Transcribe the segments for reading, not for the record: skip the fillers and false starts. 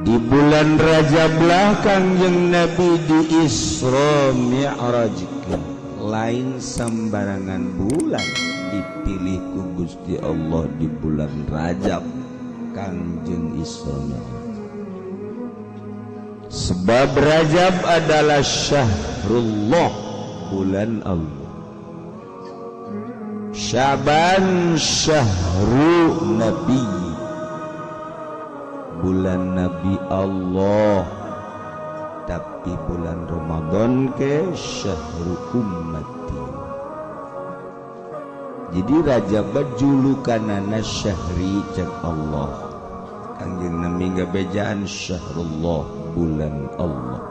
Di bulan Rajab lah Kangjeng Nabi di Isra Mi'rajkeun. Lain sembarangan bulan dipilih ku Gusti Allah di bulan Rajab Kangjeng Isra Mi'raj. Sebab Rajab adalah syahrullah, bulan Allah. Syaban syahru Nabi, bulan Nabi Allah. Tapi bulan Ramadan ke syahru ummati. Jadi Rajab julukanana syahri cek Allah. Kangjeng Nabi ngabejaan syahrullah, bulan Allah.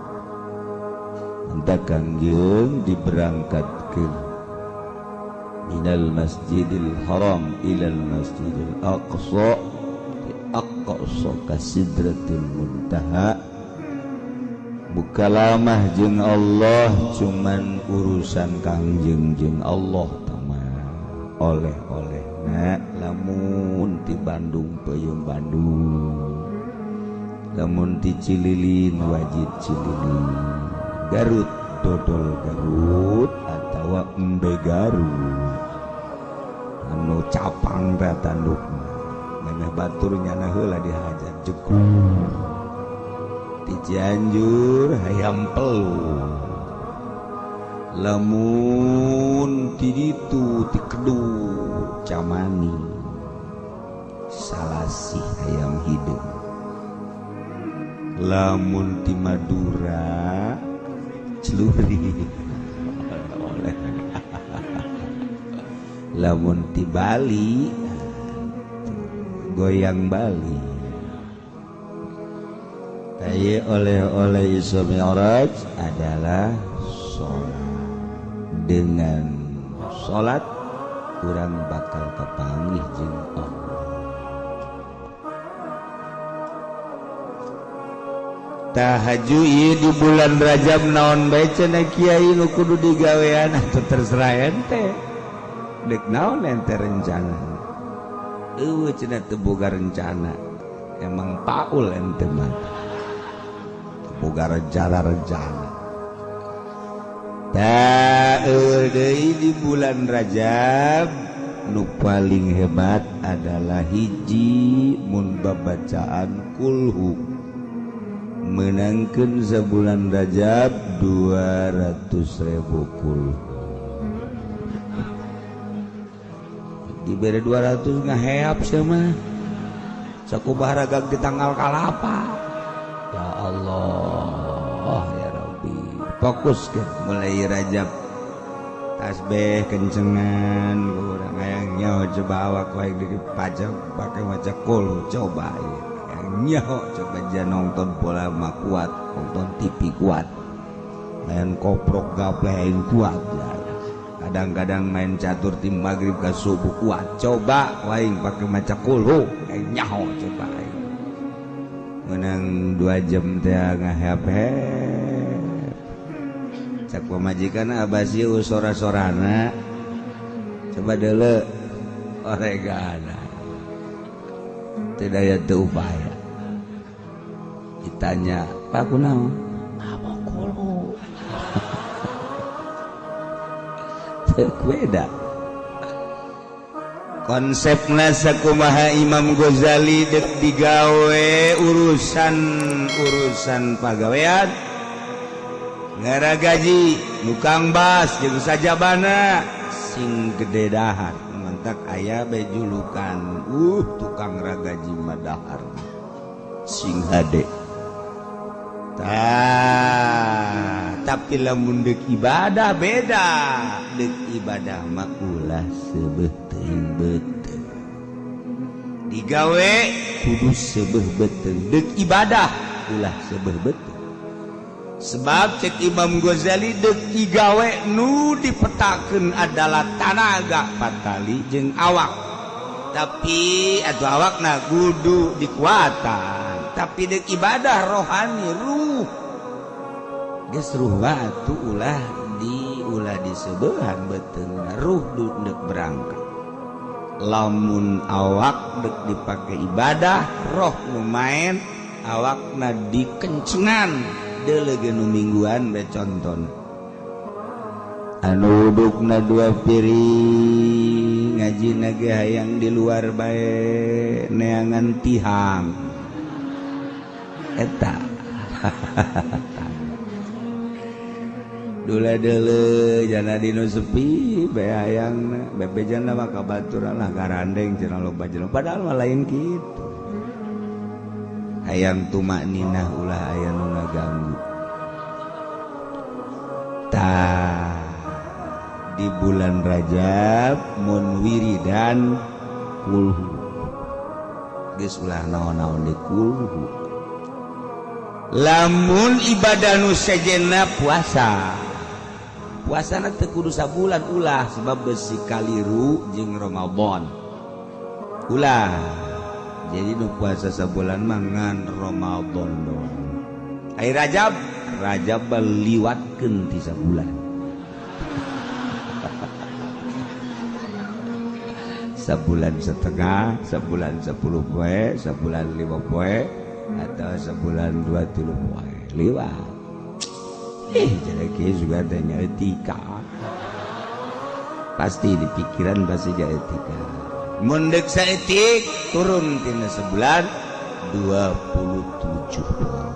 Entah Kangjeng diberangkatkeun minal Masjidil Haram ilal Masjidil Aqsa, di Aqsa ka Sidratil Muntaha. Bukalamah jeung Allah, cuman urusan Kangjeng jeung Allah tama oleh-olehna lamun ti Bandung peuyeum Bandung, lamun ti Cililin wajib Cililin, Garut dodol Garut atawa embe Garut anu capang teh tandukna memeh batur nyana heula dihajar jegur. Di Cianjur hayam pelu, lamun ti ditu ti Kedu Camani salasih hayam hideung, lamun ti Madura celuri oleh, lamun ti Bali goyang Bali. Tayi oleh-oleh Isra Mi'raj adalah sholat. Dengan sholat kurang bakal kepanggih jeung Allah. Tahajud ieu di bulan Rajab naon bae cenah kiai nu kudu digawean atuh terserah ente. Deuk naon ente rencana? Eueuh cenah teu boga rencana. Emang paul ente mah. Boga rencana-rencana. Tah eueuh deui di bulan Rajab nu paling hebat adalah hiji mun babacaan kulhu. Menangkan sebulan Rajab 200.000 kulhu. Diberi 200 ngaheap sama sakumaha ragag di tanggal kalapa. Ya Allah ya Rabbi, fokus ke mulai Rajab tasbih kencengan urang hayang nyaho coba awak wae dipajak pakai maca kulhu coba ya. Nyaho coba jangan nonton bola mah kuat, nonton TV kuat, main koprok gapleh kuat ya. Kadang-kadang main catur tim maghrib ke subuh kuat, coba waing pakai maca kulhu nyaho coba aing menang 2 jam teh ngahep-hep. Cak pamajikan abasi sora-sorana coba deuleu oregana teu daya teu upaya. Ditanya, "Pak kunaon?" "Mabok kulhu." Teu beda. Konsepna sakumaha Imam Ghazali deuk digawe urusan-urusan pagawean. Ngaragaji nukang bas jeung sajabana sing gede dahar. Mantak aya bae julukan, tukang ragaji madahar. Sing hade. Tah, tapi lamun deuk ibadah beda. Deuk ibadah mah ulah seubeuh teuing beuteung. Digawe kudu seubeuh beuteung. Deuk ibadah ulah seubeuh beuteung. Sebab cek Imam Ghazali deuk digawe nu dipetakeun adalah tanaga patali jeung awak. Tapi atuh awakna kudu dikuatan. Tapi deuk ibadah rohani ruh. Geus ruh atuh ulah di ulah disebeuhan beuteungna ruh deuk berangkat. Lamun awak deuk dipake ibadah, roh nu main awakna dikencengan deuleu nu mingguan be conton anu udukna dua piring ngajina ge hayang di luar bae neangan tihang eta dula deuleu jana dinu sepi bae hayangna bebejana mah ka baturan lah garandeng cenah loba jelema padahal mah lain kitu hayang tumakninah ulah aya nu ngaganggu. Tah di bulan Rajab mun wiridan kulhu geus ulah naon-naon di kulhu. Lamun ibadah nu sejenna puasa, puasana teu kudu sabulan ulah sebab besi kaliru jeung Ramadan ulah. Jadi nu puasa sabulan mah ngan Ramadan doang. Ai Rajab, Rajab liwatkeun ti sabulan. Sebulan setengah, sebulan 10 poe, sebulan 5 poe, atau sebulan 2-3 poe liwat. Jadi kieu juga tanya etika. Pasti di pikiran pasti jadi etika. Mun deuk saeutik turun tina sebulan 27 poe.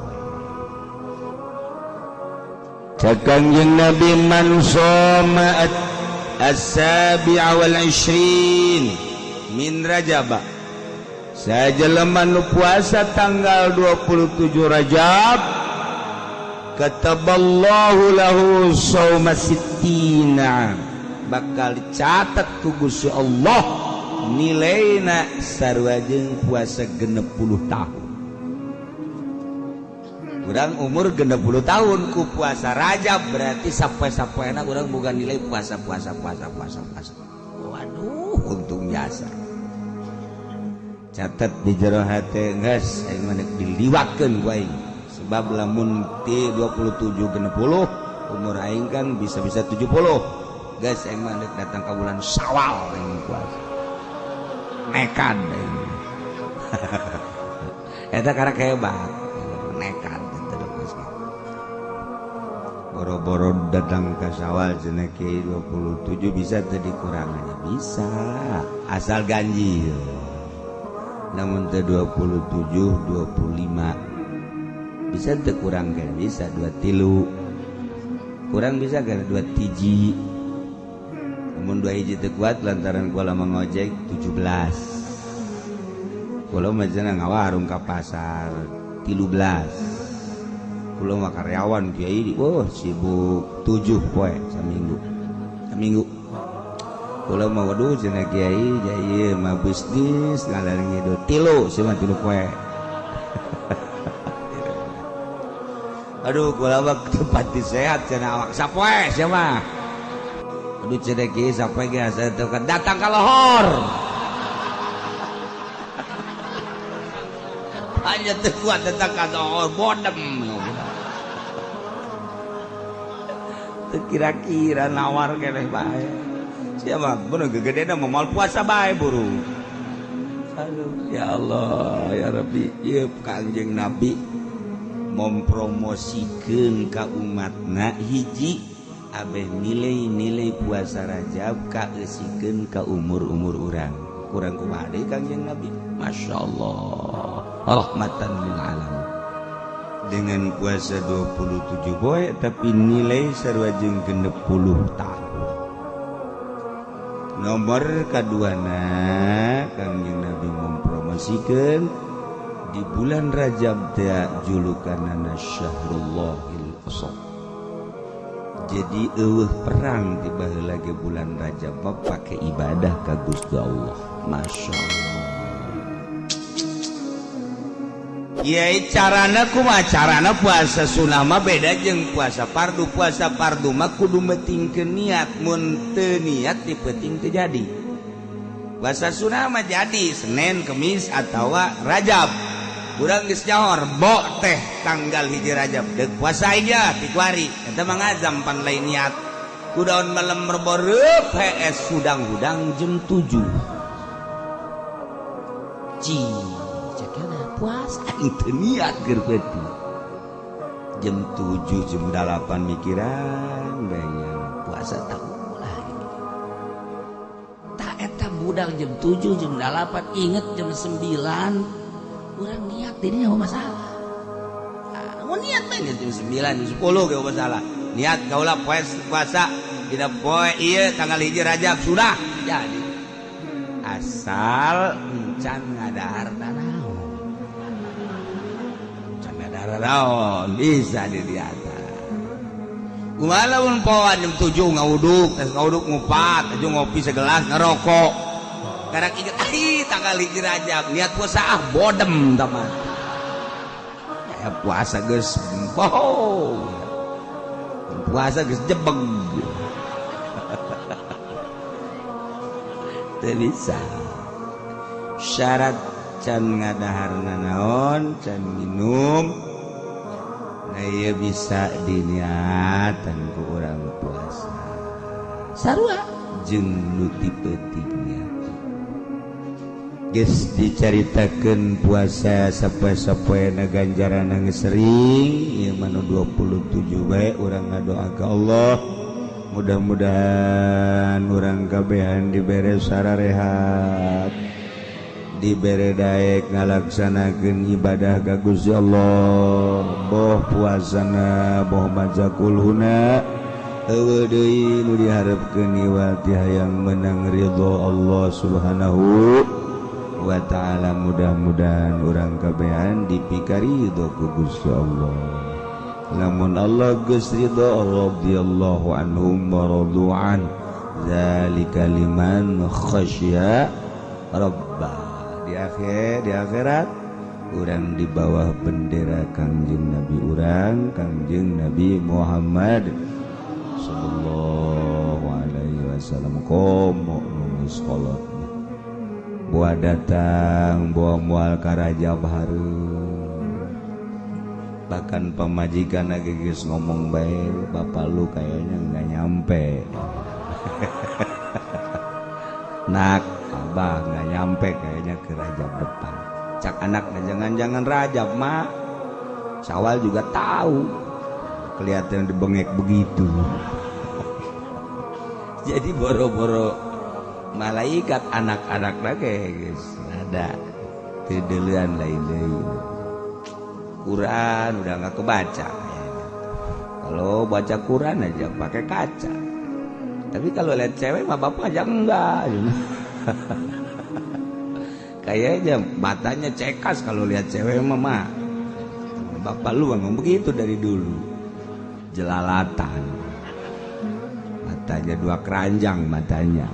Cek Kangjeng Nabi man shoma as-sabi'a wal 20 min Rajab. Sajelema nu puasa tanggal 27 Rajab, kataballahu lahu shauma sittina, bakal dicatat ku Gusti Allah nilaina sarua jeung puasa 60 tahun. Urang umur 60 tahun ku puasa Rajab berarti sapoe-sapoena urang boga nilai puasa puasa puasa puasa puasa. Waduh, untung jasa. Catat di jero hate geus aing mah diliwatkeun ku aing. Sebab lamun ti 27 60 umur aing kan bisa-bisa 70. Geus aing mah datang ka bulan Syawal aing puasa. Nekat aing. Eta karek hebat. Nekat. Boro-boro datang ke Syawal cenah kiai 27 bisa teu dikurangannya bisa asal ganjil. Namun teu 27 25 bisa teu kurang kan bisa 23 kurang bisa kan 2 tiji. Namun 2 hiji teu kuat lantaran kula mangojek 17. Kula mah cenah ngawarung ka pasar 13. Kula mah karyawan kiai, oh sibuk 7 poe saminggu. Saminggu. Kula mah waduh cenah kiai, ieu mah bisnis ngalar ngidul 3 sia mah 3 poe. Aduh kula mah tempat sehat cenah awak sapoe sia mah. Aduh cenah kiai sapoe ge asa teu datang ka lohor. Hanya teu kuat datang ka lohor bodem. Kira-kira nawar keneh bae. Siapa bener gegedena moal puasa bae buru. Aduh ya Allah ya Rabbi, ieu Kangjeng Nabi mempromosikeun ka umatna hiji abeh nilai-nilai puasa Rajab kaeusikeun ka umur-umur urang. Kurang kumaha deui Kangjeng Nabi? Masya Allah, rahmatan lil alamin. Dengan puasa 27 poe tapi nilai sarua jeung 60 tahun. Nomor kaduana Kangjeng Nabi mempromosikeun di bulan Rajab teh julukanana Syahrullahil Asad. Jadi eueuh perang di baheula ge bulan Rajab mah pake ibadah ka Gusti Allah. Masya Allah. Kiai carana kumaha carana puasa sunah mah beda jeung puasa fardu. Puasa fardu mah kudu metingkeun niat, mun teu niat di peuting teu jadi. Puasa sunah mah jadi Senin, Kemis atawa Rajab. Urang geus nyaho Rebo teh tanggal 1 Rajab deuk puasa aja ti kuari. Eta mah ngazam pan lain niat. Kudaon malem Rebo reup hees hudang-hudang jam 7. Ci cekana puasa. Aing teu niat keur peuting. Jam 7 jam 8 mikiran banyak puasa tak ulah. Tak eta budak jam 7 jam 8 inget jam 9 urang niat dirinya masalah. Mau niat mah jam 9 jam 10 ge masalah. Niat kaula puasa dina poe ieu tanggal 1 Rajab sudah jadi. Asal encan ngadahar nanaon. Encan ngadahar naon bisa di diata. Kumaha lamun poan jam 7 ngawuduk, tes ngawuduk ngupat, aju ngopi segelas ngerokok. Karak inget ai tanggal 1 Rajab, niat puasa ah bodem tah mah. Ya puasa geus bohong. Puasa geus jebeng. Teu bisa. Syarat can ngadahar nanaon, can minum. Nah ieu bisa diniatan ku urang puasa. Sarua jeung nu ti peutingnya. Geus dicaritakeun puasa sapoe-sapoena ganjaran geus sering, ieu mah nu 27 bae urang ngadoa ka Allah. Mudah-mudahan urang kabehan dibere sararehat, dibere daek ngalaksanakeun ibadah ka Gusti Allah, boh puasana boh maca kulhuna eueuh deui nu diharepkeun iwati hayang menang ridho Allah Subhanahu wa ta'ala. Mudah-mudahan urang kabehan dipikaridho ku Gusti Allah. Lamun Allah geus ridho, radhiyallahu anhum wa radu'an, zalika liman khasya rabbah. Di akhir, di akhirat urang di bawah bendera Kangjeng Nabi urang, Kangjeng Nabi Muhammad sallallahu alaihi wasallam. Komo nu geus kolot buah datang buah mual ka Rajab hareum. Bahkan pamajikan lagi geus ngomong bae, bapak lu kayaknya nggak nyampe. Nak, abah nggak nyampe kayaknya ke Rajab depan. Cak anak, jangan-jangan Rajab mak, Syawal juga tahu kelihatan dibengek begitu. Jadi boro-boro malaikat anak-anak lagi guys ada tideuleun lain-lain. Quran udah nggak kebaca. Kalau baca Quran aja pakai kaca. Tapi kalau lihat cewek mah bapak aja enggak. Kayaknya matanya cekas kalau lihat cewek mah mah. Bapak lu memang begitu dari dulu. Jelalatan. Matanya dua keranjang matanya.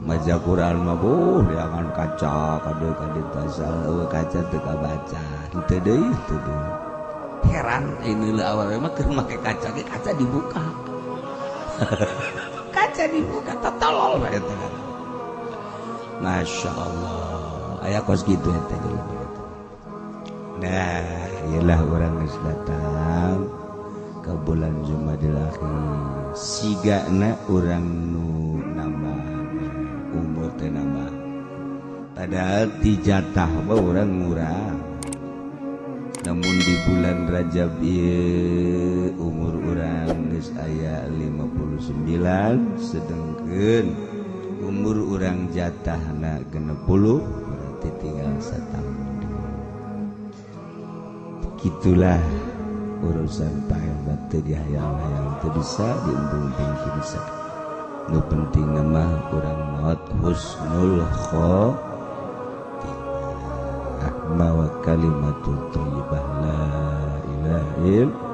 Maca Quran mah buh jangan kaca kade-kade tasal kaca teu kabaca. Henteu deui teu deui. Heran ini leuh awewe mah keur make kaca ge kaca dibuka. Kaca dibuka tolol bae eta. Masya Allah. Aya kos kitu eta jelema eta. Nah, iyalah urang geus datang ke bulan Jumadil Akhir. Sigana urang nu nambah umur teh nambah. Padahal ti jatah mah urang ngurang. Namun di bulan Rajab ieu umur urang geus aya 59, sedengkeun umur urang jatahna 60, berarti tinggal satahun deui. Kitulah urusan pahebat teu dihayang-hayang teu bisa, diembung-embung teu bisa. Nu penting mah urang maot husnul khotimah mawa kalimatut thayyibah la ilaha illallah.